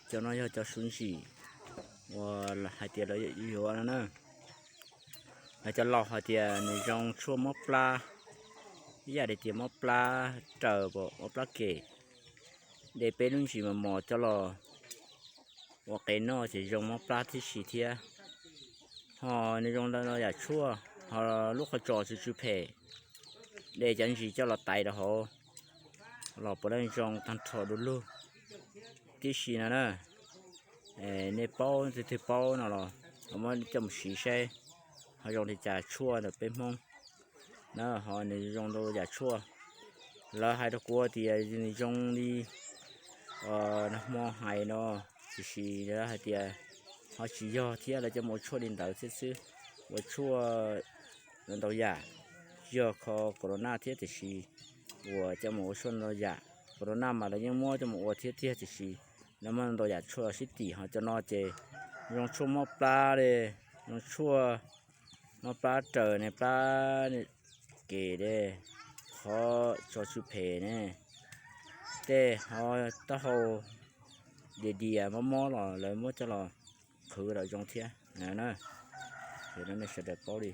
Cov no yog cov sub ntsim uas hais tias lawv yuav no na. Lawv cov laus hais tias nws zoo tshuaj mob plab, ib yam li tias mob plab raws, mob plab kem. De peb lub ntsis mos mos coj los ua qe noj ces zoo mob plab tib si thiab. Ho nws zoo ntau yam tshuaj, ho lub qhov tsos tsw tsw phem, de cov ntsis coj los tais rau hauv los puav leej zoo tag nrho du lug tib si no na. Nej paub, leej twg paub no los muab coj mus siv saib ho zoo li cas tshuaj ntawm peb Hmoob na. Ho nws zoo ntau yam tshuaj. Lawv hais rau kuv tias nws zoo li nag hmo hais no, tiam sis lawv hais tias ho tsis yog thiab, lawv coj mus ua tshuaj li ntawd thiab xwb, ua tshuaj ntau yam. Yog kho corona thiab tiam sis uas coj mus ua tshuaj ntau yam. Corona mas lawv yeej muab coj mus ua thiab tiag tiam sis lawv muab ntau yam tshuaj sib tim. Ho cov no ces zoo tshuaj mob plab li, zoo tshuaj mob plab raws ne, plab kem li, qhov tsos tsw phem ne, tej ho taub hau dias dias mob mob los lawv muab coj los qhwv los zoo thiab na. Ces nej sawv daws paub li.